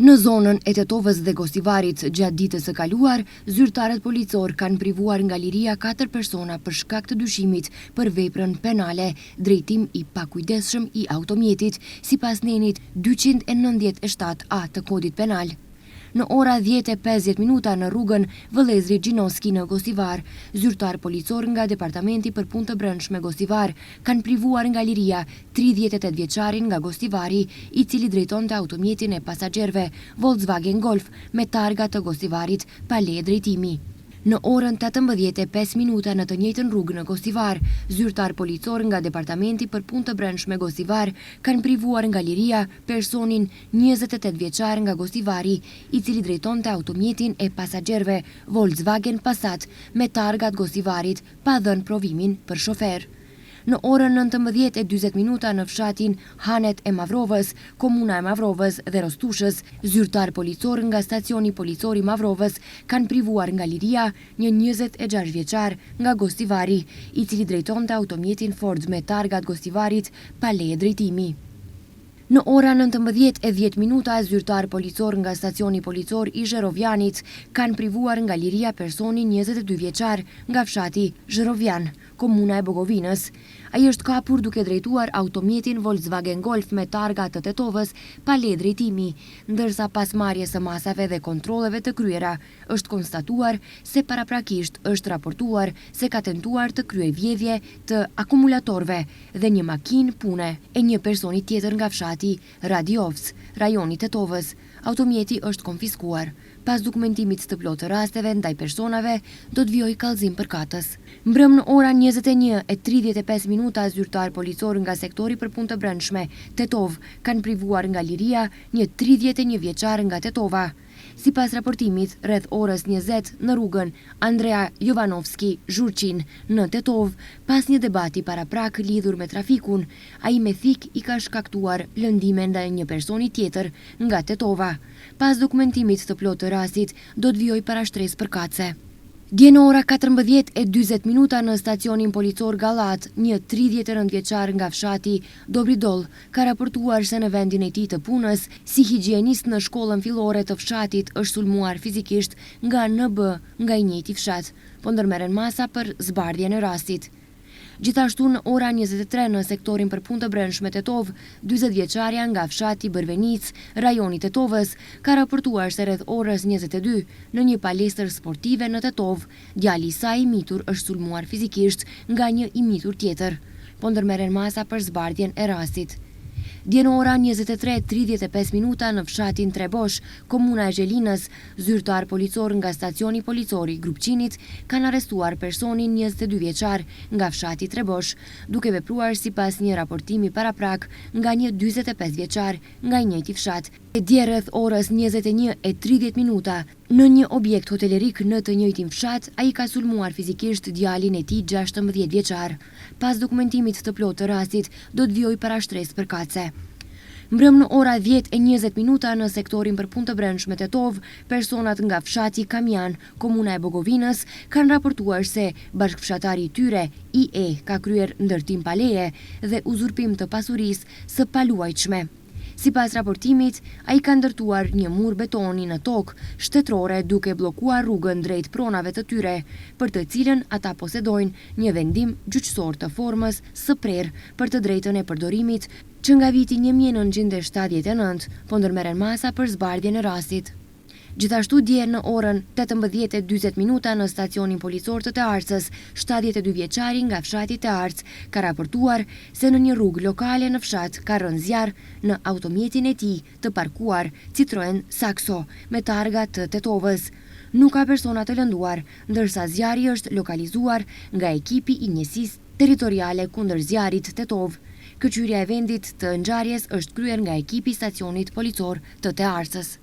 Në zonën e Tetovës dhe Gostivarit, gjatë ditës së kaluar, zyrtarët policorë kanë privuar nga liria katër persona për shkak të dyshimit për veprën penale drejtim i pakujdesshëm i automjetit, sipas nenit 297 A të Kodit Penal. Në ora 10:50 minuta në rrugën Vëllezërit Gjinoski në Gostivar, zyrtarë policorë nga Departamenti për Punë të Brendshme Gostivar kanë privuar nga liria 38 vjeçarin nga Gostivari, i cili drejtonte automjetin e pasagjerëve Volkswagen Golf me targa të Gostivarit pa leje drejtimi. Në orën 18:05 minuta në të njëjtën rrugë në Gostivar, zyrtarë policorë nga Departamenti për Punë të Brendshme Gostivar kanë privuar nga liria personin 28 vjeçar nga Gostivari, i cili drejtonte automjetin e pasagjerëve Volkswagen Passat me targa të Gostivarit pa dhënë provimin për shofer. Në orën 19:40 minuta në fshatin Hanet e Mavrovës, komuna e Mavrovës dhe Rostushës, zyrtarë policorë nga stacioni policor i Mavrovës kanë privuar nga liria një 26 vjeçar nga Gostivari, i cili drejtonte automjetin Ford me targa të Gostivarit pa leje drejtimi. Në ora 19:10 minuta, zyrtarë policorë nga stacioni policor i Zherovjanit kanë privuar nga liria personin 22 vjeçar nga fshati Zherovjan, komuna e Bogovinës. Ai është kapur duke drejtuar automjetin Volkswagen Golf me targa të Tetovës pa leje drejtimi, ndërsa pas marrjes së masave dhe kontrolleve të kryera, është konstatuar se paraprakisht është raportuar se ka tentuar të kryejë vjedhje të akumulatorëve dhe një makinë pune e një personi tjetër nga fshati Radiovc, rajoni Tetovës. Automjeti është konfiskuar. Pas dokumentimit të plotë të rasteve ndaj personave, do të vijojë kallëzim përkatës. Mbrëm në ora 21:35 minuta, zyrtarë policorë nga sektori për punë të brendshme Tetovë kanë privuar nga liria një 31 vjeçar nga Tetova. Sipas raportimit, rreth orës 20 në rrugën Andrea Jovanovski, Zhurqin, në Tetovë, pas një debati paraprak lidhur me trafikun, ai me thikë i ka shkaktuar lëndime ndaj një personi tjetër nga Tetova. Pas dokumentimit të plotë të rastit, do të vijojë parashtresë përkatëse. Dje në ora 14:40 minuta në stacionin policor Gallat, një 39 vjeçar nga fshati Dobridol ka raportuar se në vendin e tij të punës, si higjienist në shkollën fillore të fshatit është sulmuar fizikisht nga NB nga i njëjti fshat, po ndërmerren masa për zbardhjen e rastit. Gjithashtu në ora 23 në sektorin për punë të brendshme Tetovë, 40 vjeçarja nga fshati Bërvenicë, rajoni Tetovës, ka raportuar se rreth orës 22 në një palestër sportive në Tetovë, djali i saj i mitur është sulmuar fizikisht nga një i mitur tjetër. Po ndërmerren masa për zbardhjen e rastit. Dje në ora 23:35 minuta në fshatin Trebosh, komuna e Zhelinës, zyrtarë policorë nga stacioni policor i Grupçinit kanë arrestuar personin 22 vjeçar nga fshati Trebosh, duke vepruar sipas një raportimi paraprak nga një 45 vjeçar nga i njëjti fshat. E dje rreth orës 21:30 minuta, në një objekt hotelerik në të njëjtin fshat, ai ka sulmuar fizikisht djalin e tij 16 vjeçar. Pas dokumentimit të plotë të rastit, do të vijojë parashtresë përkatëse. Mbrëm në ora 10:20 minuta në sektorin për punë të brendshme Tetovë, personat nga fshati Kamjan, komuna e Bogovinës, kanë raportuar se bashkëfshatari i tyre, IE, ka kryer ndërtim pa leje dhe uzurpim të pasurisë së paluajtshme. Sipas raportimit, ai ka ndërtuar një mur betoni në tokë shtetërore duke bllokuar rrugën drejt pronave të tyre, për të cilën ata posedojnë një vendim gjyqësor të formës së prerë për të drejtën e përdorimit që nga viti 1979, po ndërmerren masa për zbardhjen e rastit. Gjithashtu dje në orën 18:40 minuta në stacionin policor të Tearcës, 72 vjeçari nga fshati Tearcë ka raportuar se në një rrugë lokale në fshat ka rënë zjarr në automjetin e tij të parkuar Citroen Saxo me targa të Tetovës. Nuk ka persona të lënduar, ndërsa zjarri është lokalizuar nga ekipi i njësisë territoriale kundër zjarrit Tetovë. Këqyrja e vendit të ngjarjes është kryer nga ekipi i stacionit policor të Tearcës.